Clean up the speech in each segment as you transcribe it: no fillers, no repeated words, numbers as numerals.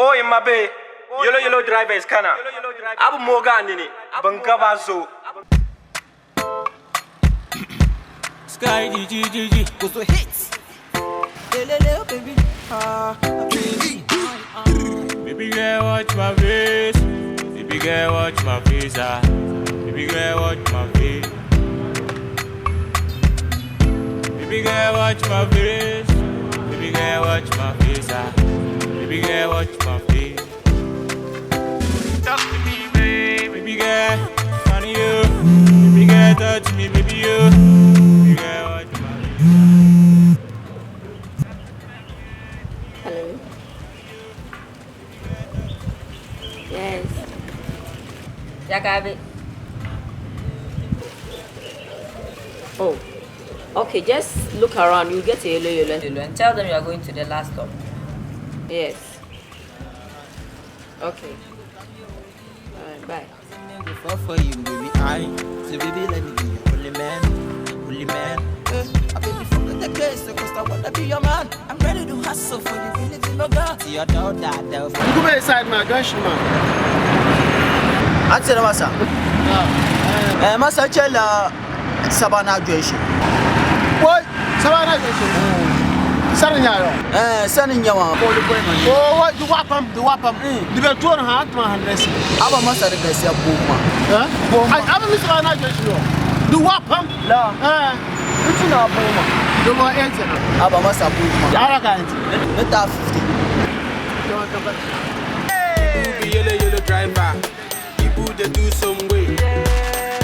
Oi m mabihi, yellow yellow drivers kana, a bi moogi a nini, bɛn gab a zo. Sky G G G G. Gozo hits. Lelele, baby. Ah, baby. Baby girl, watch my face. Baby girl, watch my face. Ah. Baby girl, watch my face. Baby girl, watch my face. Baby girl, watch my face. Ah. Baby girl, watch my face. Talk to me, baby. Baby girl, funny you. Baby girl, touch me, baby you. Baby girl, watch my face. Hello. Yes. Jagabe. Oh. Okay, just look around. You get a yellow, yellow, yellow and tell them you are going to the last stop. Yes. Okay. All right, bye. Go fall for you, baby. I so baby, let me be your only man, only man. I baby, forget the case, cause I wanna be your man. I'm ready to hustle for you, really to my girl. See your daughter, that Ku be side ma gashi ma. Atira masa. Eh, masa chela Sabana Joyce. Wai, Sabana Joyce. Sani nya yo. Eh, sani nyawa. Oh, wai, du wapam, du wapam. Di be tuon ha atma handresi. Aba masa de gasia boma. Eh? Boma. Ai, aba mi Sabana Joyce yo. Du wapam. La. Eh, Utu na boma. du mo ente na. Aba masa boma. Ara ka ente. Nta 50. Ibu be yellow yellow driver. Ibu dey do some way.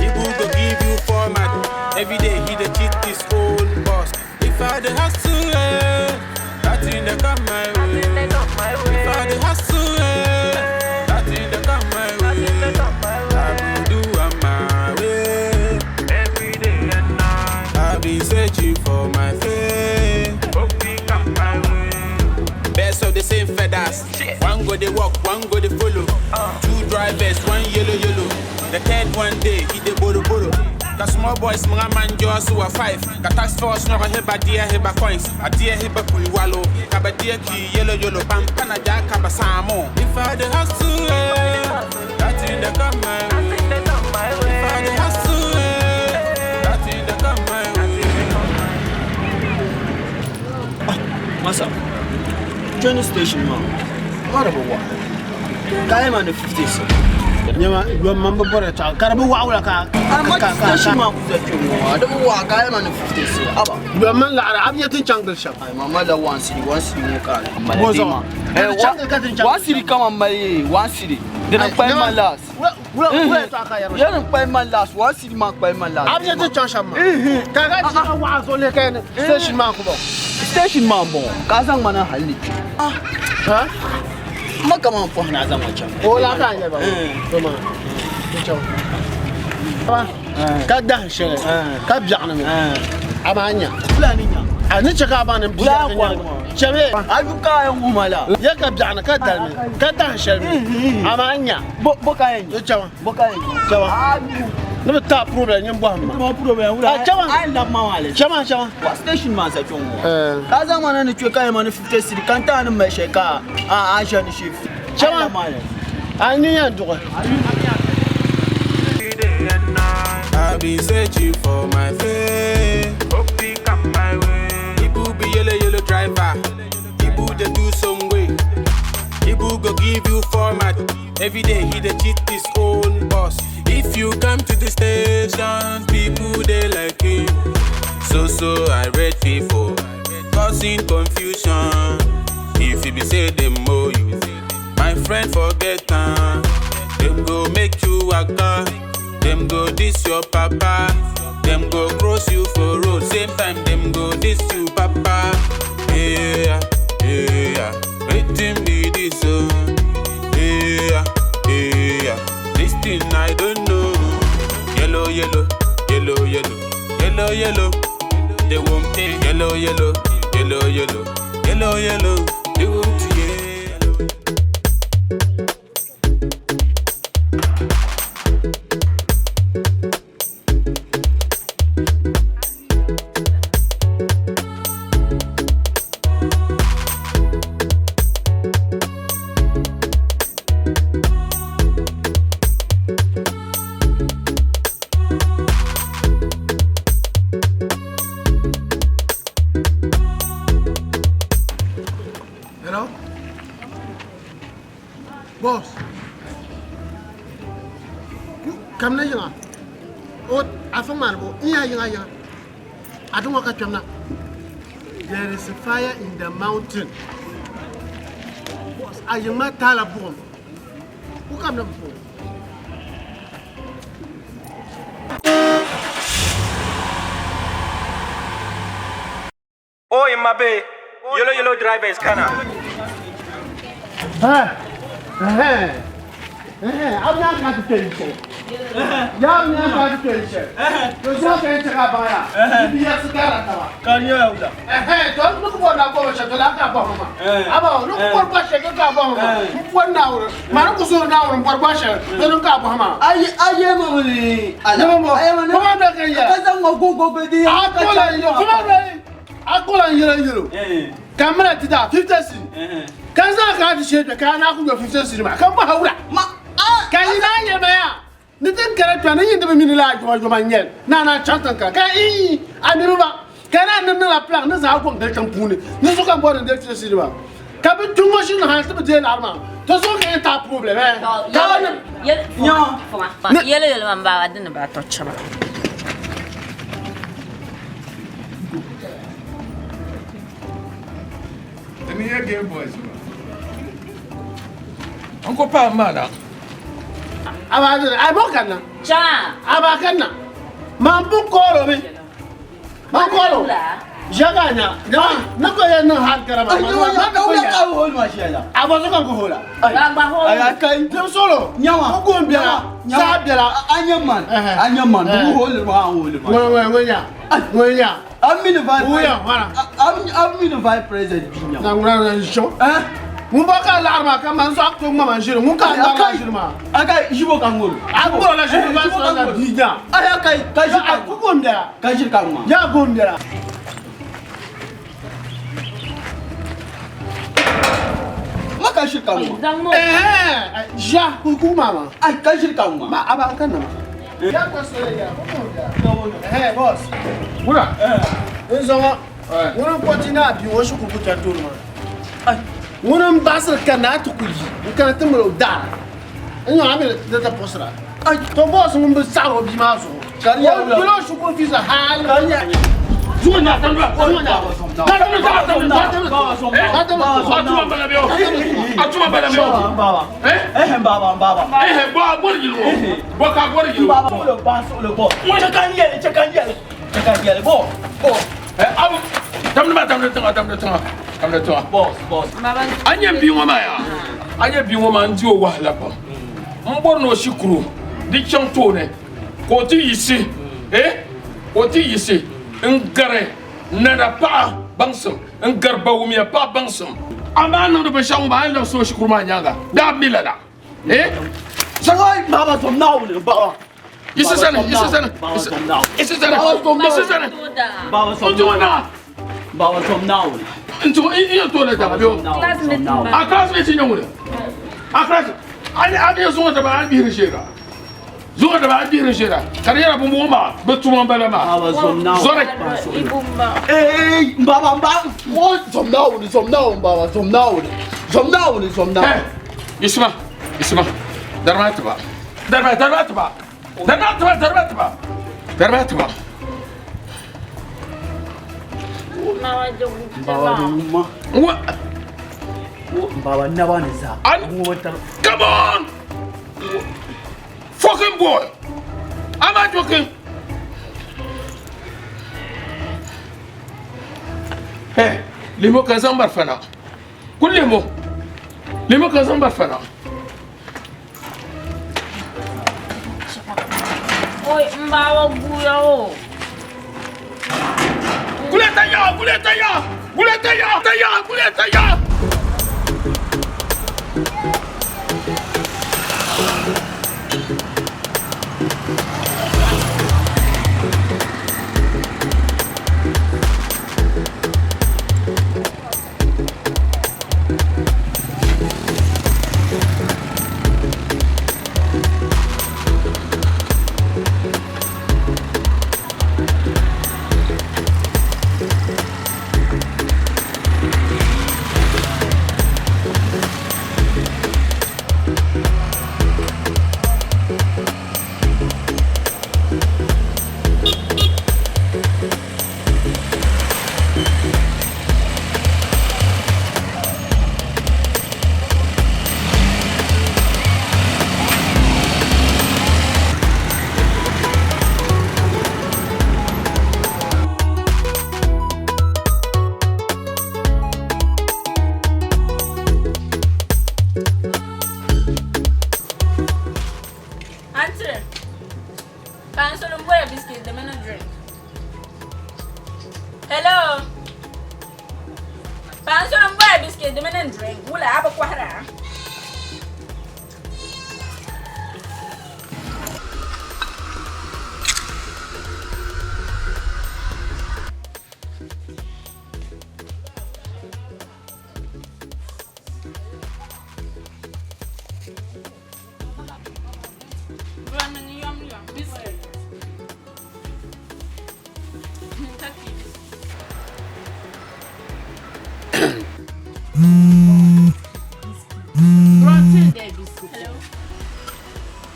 Ibu go give you format. Every day he dey cheat his own boss. If I dey hustle, eh, that thing dey come my way. If I dey hustle, eh, that thing dey come my way. I go do am my way. Every day and night. I be searching for my fame. Hope it come my way. Birds of the same feathers. One go they walk, one go they follow. Two drivers, one yellow yellow. The third one day, he dey borrow borrow. The small boys, my man, just who are five. The tax force, no heba dear heba coins. A dear heba kuiwalo. Kaba dear key yellow yellow. Pam panaja kaba samo. If I dey hustle, eh, that in the come my way. If I dey hustle, eh, that in the come my way. Masa. Johnny station ma. What about what? Kaya man 50 so. Nyama, yo mambo bore ta. Karabu wa wala ka. Amma station ma ku zaki mu. Adamu wa kaya man 50 so. Aba. Yo man la ara abiya tin changle sham. Ai mama la one city, one city mo ka. Bozo. Eh, Changle ka tin changle. one city kama mai one city. Dina kpai man last. Wula wula ta ka yaro. Yarin kpai man last, one city ma kpai man last. Abiya tin chang sham ma. Ka ga ti ka wa zo le kai ne station ma ku ba. Station ma bon. Ka zan mana halli. Ha? Maka man po na zan wancan. O la ka ne ba. To ma. Ti chang. Ba. Ka da shele. Ka biya ne. Ama anya. Fulani nya. A ni chaka ba ne Bula biya. kwa. Chebe. Ayu ka yan umala. Ya ka biya ne ka dalmi. Ka da shele. Ama anya. Bo bo ka yan. Ti chang. Bo ka yan. Chama. Ayu. Ne bi ta problem yin bɔhim ma. Ma problem wula. Ah, chama. Ai la ma wale. Chama chama. Wa station ma sa chon wo. Eh. Ka zan mana ni chwe ka man 50 city kan ta ni mai sheka. A a ni shi. Chama. A ni yan duɣi. I be searching for my fame. Hope it come my way. Ibu be yellow yellow driver. Ibu dey do some way. Ibu go give you format. Every day he dey cheat his own boss. If you come to the station, people they like him. So so I read people, causing confusion. If you be say them know you, my friend forget am. Them go make you waka, them go diss your papa, them go cross you for road. Same time them go diss you papa. Yeah, yeah, wetin be this oh? Yeah, yeah, this thing I don't know. Yellow, yellow, yellow, yellow, yellow, yellow. They won't pay. Yellow, yellow, yellow, yellow, yellow, yellow. They won't yellow. Hello? Boss. Kamina yiŋa. O afa maa ni bo n yaa yiŋa yiŋa. A di ŋɔ ka kpɛm na. There is a fire in the mountain. Boss, a yiŋ maa taala buɣim. Ku kamina bi puuni. Oi, my babe. Yellow, yellow driver is kana. A kola n yɛlɛ yɛlɛ ka n mana ti daa 50 cedi ka n zaŋ ka ti shee kpɛ ka a naa ku yɔ 50 cedi maa ka n bɔha wula ka yi naa yɛli ma yaa ni tin kara kpɛ ni yin di bi mini laa yoma yoma n nyɛli ni a naa chaŋ tiŋ kara ka ii a niriba ka naa ni niŋla plan ni zaŋ a gɔŋ dali tiŋ puuni ni zuɣu ka n bɔri n deli 50 cedi maa ka bi kpi ŋɔ shini hali ti bi deei laɣiri maa to zuɣu ka yɛn taai problem eh ka ba ni Yɛli yɛli man baaba dini baa tɔ chaba. Ni yɛ Game Boys ma. N ko paɣa maa na. Aba ai mo kanna. Cha. Aba kanna. Man bu koro mi. Man koro. Jaga nya. Nya na ko ya nan har karama. Ai yo ya ka wula ka hol ma shi la. Aba so kan ko hola. Ba gba hol. Ai kai. Dem solo. Nyawa. Ko gon biala. Sa biala. Anya man. Anya man. Bu hol ma hol ma. Ŋwe ŋwe ŋwe nya. Ŋwe nya. I'm in the vice. Wuya wala. I'm in the vice president binya. Na ŋuna na sho. Eh? Ŋun bɔ ka laɣiri maa ka man zɔɣu to ŋma man ʒiri ŋun ka laɣiri maa ʒiri maa. Aka jibo ka ŋoro. A ŋoro la ʒiri maa sɔrɔ la bi nya. Ay aka ka ʒiri ka. Ku gon biɛla. Ka ʒiri ka ŋma. Ya gon biɛla. Ma ka ʒiri ka ŋma. Eh ja ku ku mama. Ay ka ʒiri ka ŋma. Ma aba kan na ma. Ya ko so ya ku gon biɛla. Eh boss. Wula. N zaŋɔ ŋuni n kɔti ni a bia ŋɔ shikuru ku chani tooni maa ŋuni n baɣasiri ka naa ti ku yi n kana ti mali o daara n nyɛ a mi di ti puɣusira to boss ŋun bi saɣari o bia maa zuɣu o yɛla o shikuru fees hali Zuŋɔ nya tamla. Zuŋɔ nya. Tamla tamla tamla. Atuma bala bɛ o. Atuma bala bɛ o. Baba. Eh? Eh baba baba. Eh bɔ a bɔri yiri o. Bɔ ka bɔri yiri o. Baba lo ba so lo bo. Chekan yele chekan yele. Chekan yele bo. Bo. Eh abu tamla ma tamla tiŋa tamla tiŋa tamla tiŋa. Boss boss. An nyɛ bia ŋɔ maa yaa. An nyɛ bia ŋɔ maa n di o wahala pam. N bɔri ni o shikuru di chaŋ tooni ka o ti yiɣisi eh ka o ti yiɣisi n gari nana paɣa baŋsim n gari bawumia paɣa baŋsim amaa niŋdi binshaɣu ŋɔ maa a ni labisi o shikuru maa nyaanga daa mi lala eh Sangoi baba som naawuni baba. Yisi sani yisi sani yisi sani yisi sani Baba som n tuŋo naa Baba som naawuni. n tuŋo n yɛn tooi la daba bɛ o a classmate nyɛ ŋuni a class a ni a ni zuŋo daba a ni bihiri sheera zuŋo daba a ni bihiri sheera ka di nyɛla bumbuŋo maa bi tuma n bala maa Baba som naawuni. zɔri Eh baba ba wo som naawuni som naawuni baba som naawuni. Som naawuni som naawuni. Eh, Isma Isma darima tiba darima darima tiba darima tiba darima tiba darima tiba Baba ma. Wa Baba naba ni za. An Come on! Fucking boy! Am I joking? Hey, limo ka zaŋ bari fana. Ku limo. Limo ka zaŋ bari fana. Oi, n baaba guuya o. Kuleta ya, kuleta ya, kuleta ya, ta ya, kuleta ya. Paɣa n so n bɔra biscuit di mini n drink wula a bi kɔhira?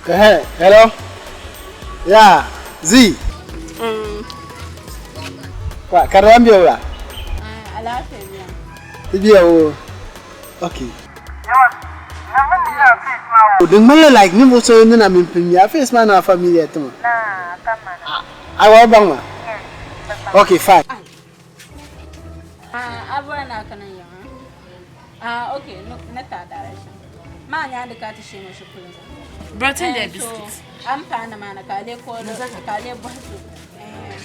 Hey, hello. Yeah, Z. Kwa, karambia ula. Alaafee Ibiya o. Okay. Din ŋmanila like ninvuɣ so ni na mini pim ya face maa na familiar ti ma. A wa baŋ ma? Okay, fine. Ah, abura na kana yaŋa. Ah, okay, no, na ta direction. Ma nya da ka ta shema shi kullum. Brighton Eh, da biscuit. So, an fana mana ka le ko ka le bosu. Eh,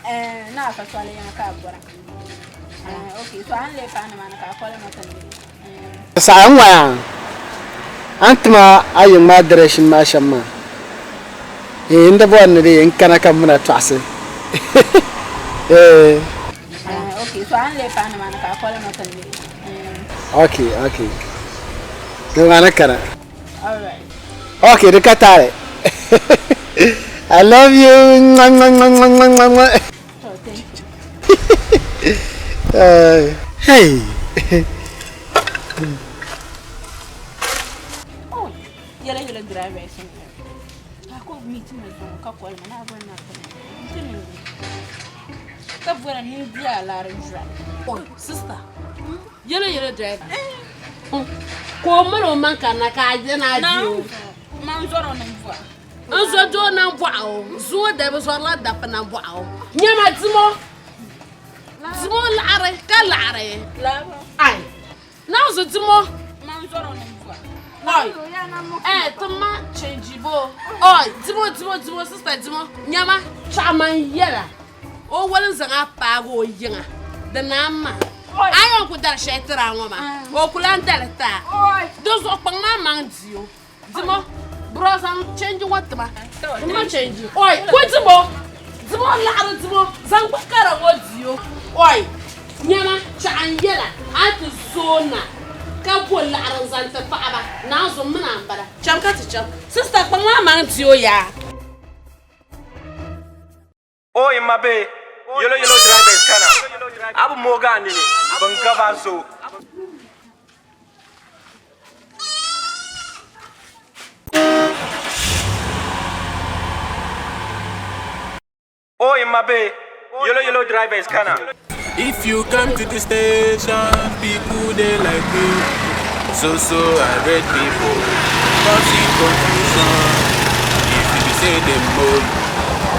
eh, na ka swale yana ka abura. Ah, okay, so an le fana mana ka kola mata ne. Eh, Saɣa n waya an tima a yiŋ maa direction maa shɛm maa. Eh, n da bɔri ni di n kana ka muna tɔɣisi. Eh, ah, okay, so an le fana mana ka kola mata ne. Eh, okay, okay. Ni ŋana kana. all right. Okay, di ka taali. I love you. Mwah, mwah, mwah, mwah, mwah, mwah, mwah. So, thank you. Hey. Oh, yellow yellow driver is in there. Ka ko meet me zo ka call me na abura na kana. Ntini. Ka bora ni biya la rejra. Oh, sister. Yellow yellow driver. Ko mali o man ka na ka a na Na di o. man zoro na mvua. N zo doo na bɔɣu o. Zuŋɔ da bi zɔrila dabba na bɔɣu o. Nyɛma dimo. Dimo laɣari ka laɣari. La Ai. Na zo dimo. man zoro na mvua. Oi. Eh, tuma change bo. Oi, dimo dimo dimo sister dimo. Nyɛma chaɣa man yɛla. O wali zaŋ a paagi o yiŋa. Di naan ma. A yɛn ku dari shɛli tiri a ŋɔ maa. O ku lan dari taa. Di zuɣu kpaŋ maa maŋ di o. Dimo, bro zaŋ change ŋɔ tima. Dimo change. Oi, ku dimo. Dimo laɣiri dimo. Zaŋ gba kara ŋɔ di o. Oi, nyɛma chaɣa n yɛla a ti zoona ka bo laɣiri n zaŋ ti paɣaba. Naan zo mina n bala. Cham ka ti cham. Sista kpaŋ maa maŋ di o yaa. Oi mabe, yellow yellow driver is kana. Abu moga nini, ban gaba zo. Oi mabe, yellow yellow driver is kana. If you come to the station, people they like you. So so I read people, causing confusion. If you say them more,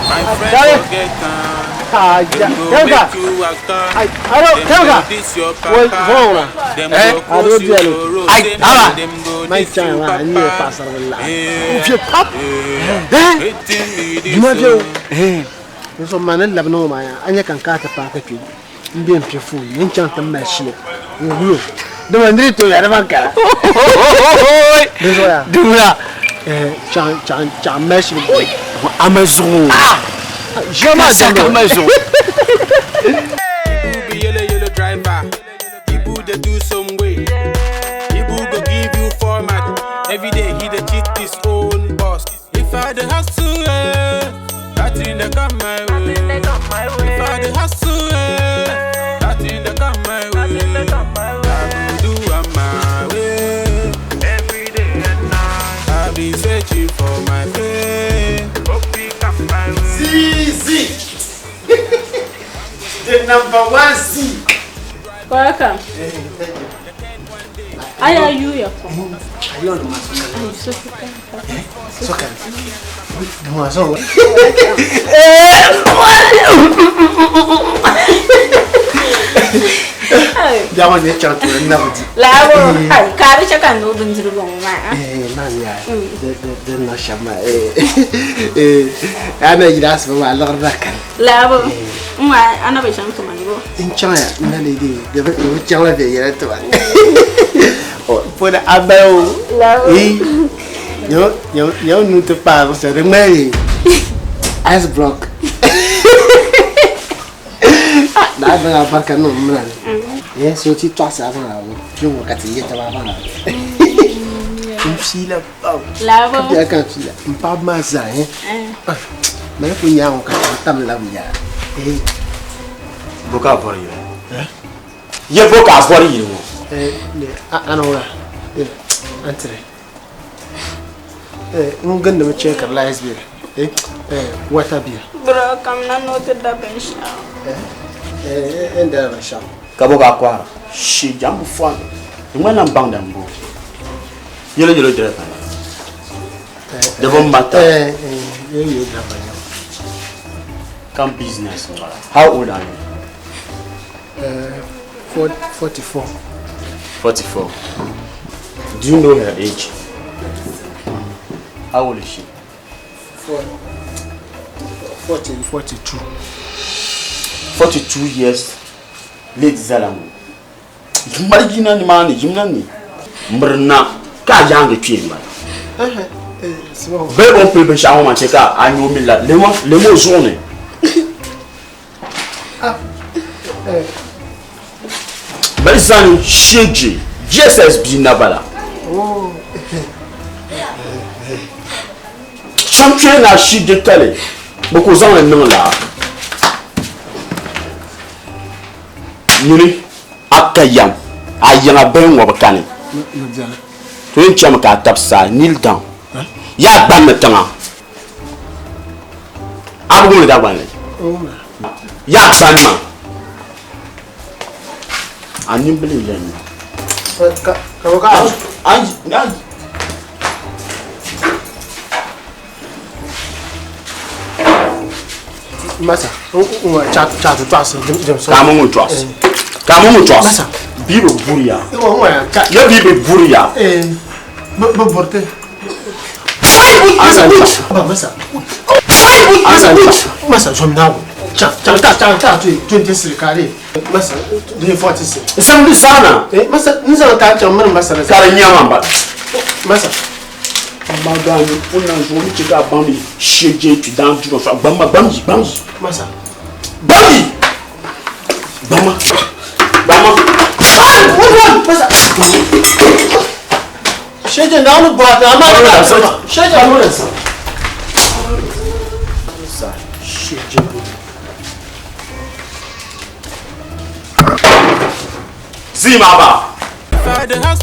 my friend Charlie. forget am. Ah, Them go Kevka. make you actor. Ai, hello, Them Kevka. go diss your Wai, papa. zauna. Them Eh, go a curse do you biya lo. for road. Ai, Them ala. Them go Mai diss chan you wa, ni ye papa. pasar wala. Eh, O fiye pap. eh, Eh? wetin be this Juma fiye o? o. Eh. N so ma ni labi ni ŋɔ maa ya, a nya kan ka ti paaki kpe. N bɛ n piɛ foon, n chaŋ ti mali shili. N wulo. Dama niri to ya di ban kara. Di zuɣu ya. Dula. Eh, chaŋ chaŋ chaŋ mali shili. Ama zuɣu. Ah! Ʒiya maa Saka damda. ama zuɣu. Ibu be yellow yellow driver. Ibu dey do some way. Ibu go give you format. Every day he dey cheat his own boss. If I dey hustle, eh, that thing dey come my way. If I dey hustle, eh, that thing dey come my way. I go do am my way. Every day and night. I be searching for my pay. Hope it come my way. Z Z. The number one Z. Welcome. Aya yu ya ko. Ayo no ma Ai so ka. soka. Dama so. Biɛɣu ni chaŋ ti na bi di. Laabo, ai, ka a bi chɛ ka n niŋ bindirigu ŋɔ maa. Eh, maa nya din niŋ shɛm maa. Eh, a na yina asiba maa liɣiri na kani. Laabo, n ŋɔ a na bi chaŋ tuma ni bo. N chaŋ ya, n na lee dee, di bi chaŋla viɛnyɛla tuma. Pɔni a bala o. Laabo. Eh, nyɛ nuu ti kpaai zuɣusaa di ŋmani ice block. Daa niŋ a barika niŋ m mina ni. Eh, so ti tɔɣisi a baŋ a wo, kpe ŋɔ ka ti yɛ taba a baŋ a. N fiila pam. Laabo. Ka biɛla ka n fiila. N paɣaba maa zaa, eh. Mali ku nyaŋ o ka chaŋ tam labi yaa. Eh. Bo ka a bɔri yili ŋɔ? Ye bo ka a bɔri yili ŋɔ? Eh, ne, a ana wula. Eh, antire. Eh, n gindi mi check lights bill. Eh, eh, water bill. Bro, kam na no ti da binshɛɣu. Eh, eh, n dala binshɛɣu. Ka bo ka a kɔhira? Shi jambu fɔn. Di ŋmanila n baŋda m-bo. Yɛlo yɛlo driver ni. Di bi mata. Eh, eh, yɛlo yɛlo driver ni. Come business m-bala. How old are you? 44. 44. Do you know her age? How old is she? 42. 42 years late zala ŋɔ. Mali jina ni maa ni jimna ni. Mirina ka a yaangi kpee m-bala. Bee o ni pili binshɛɣu ŋɔ maa chɛ ka a nyo mi la lemo zuɣu ni. Mali zani sheji GSS bia na bala. Chaŋ kpee na shiji tali bɛ ku zaŋli niŋ laa. Nyini a ka yam a yiŋa bihi ŋɔ bi kani. To yɛn chami ka a tabi saa kneel down. Yaa gbammi tiŋa. A bi wumdi Dagbanli? Yaa gbani ma. A nimbili n-yɛn nyo. Masa, chaatu tɔɣisi dim Ka a mi ŋun tɔɣisi. Ka a mi ŋun tɔɣisi. Masa. Bia bi buriya. Ya bia bi buriya. Bi buriti. Masa. Masa, zom naagu. Chaŋ ta chaŋ ta 20 siri ka di masa di 40 siri. Zaŋ di zaana. Masa, n zaŋ ta chaŋ mini masa. Ka di nyama ba. Masa. Amma gaa ni o na zuɣu ni chɛ ka a baŋ ni shɛje kpi daan duri o gbamma gbam yi gbam yi. Masa. Gbam yi. Gbamma. Gbamma. Masa. Shɛje na ɔnu bɔra ta amma ka shɛje ɔnu sa. Sa shɛje. Zii maa ba.